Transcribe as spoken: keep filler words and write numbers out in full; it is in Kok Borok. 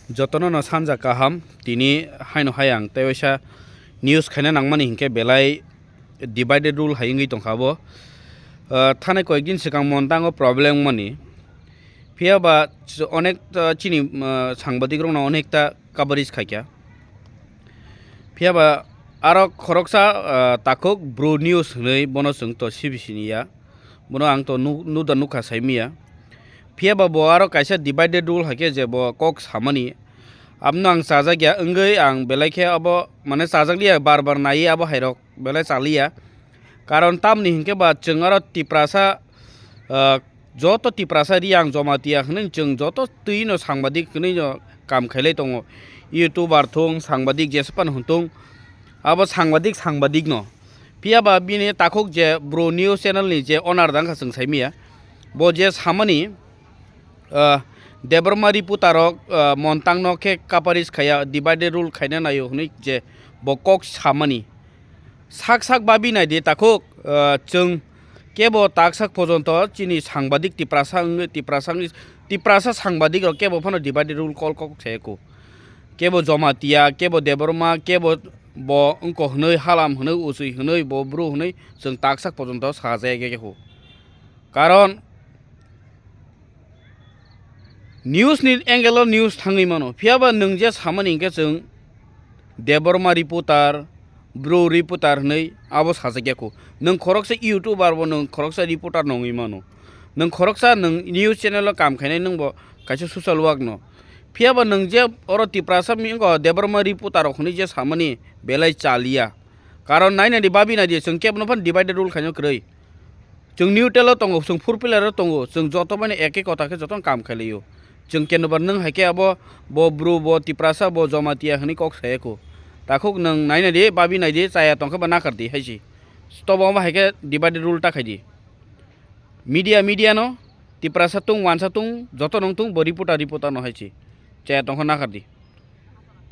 Jotono no sanja kaham, tini haino hai ang tei waisa news khaina nangmani hinkhe belai divided rule hai wngwi tongkha bo. Ah, thanai koyekdin swkang Montango problem wngmani. Phiya ba ch-, onek ta chini, ah, sangbadik rokno onek ta coverage khaikha. Phiya ba aro khoroksa, ah, takhuk Bru News hwnwi bono chwng to C B C ni ya. Bono ang to nu-, nuda nukha saimiya. Phiya ba bo aro kaisa divided rule hai khe je bo kok samani. Abno ang chajak ya wngwi ang belai khe abo mane chajak liya bar bar naiwi abo hai rok belai chaliya. Karon tamni hinkhe ba chwng aro Tiprasa, ah, joto Tiprasa Riyang Jamatia hwnwi chwng joto twi no sangbadik hwnwi no kam khailai tongo. YouTuber thung, sangbadik jesa phano hwn thung, abo sangbadik sangbadik no. Phiya ba bini takhuk je Bru News channel ni je owner dang kha chwng saimiya. Bo je samani, ah, Debbarma reporter rok, ah, Montang no khe coverage khaya, divided rule khaina naio hwnwi je bo kok samani. Sak sak babi naidi takhuk, ah, chwng kebo tak sak pojonto chini sangbadik Tiprasa wngwi Tiprasa wngwi, Tiprasa sangbadik rok kebo phano divided rule kol kok sayaku. Kebo Jamatia, kebo Debbarma, kebo bo wngko hwnwi, Halam hwnwi, Usui hwnwi, bo Bru hwnwi chwng tak sak pojonto sajaya khe kho. Karon news ni angle o news thangwi mano. Phiya ba nwng je samani hinkhe chwng Debbarma reporter, Bru reporter hwnwi abo sajak ya kho. Nwng khoroksa YouTuber bo, nwng khoroksa reporter no wngwi mano. Nwng khoroksa nwng news channel o kam khainai, nwng bo kaisa social work no. Phiya ba nwng je oro Tiprasa mi wngkha Debbarma reporter rok hwnwi je samani belai chaliya. Karon nai nai di, babi nai di, chwng kebo no phano divided rule khaino kwrwi. Chwng neutral o tongo, chwng four pillar o tongo, chwng joto bai no eke kota khe joto no kam khailai o. Chwng kenobar nwng hai khe abo bo Bru, bo Tiprasa, bo Jamatia hwnwi kok saya kho. Takhuk nwng nai nai di, babi nai di, chaya tong khe ba nakar di hai si. Tobo omo hai khe divided rule ta khai di. Media media no, Tiprasa tung, wansa tung, joto no wng tung, bo reporter reporter no hai si. Chaya tong khe nakar di.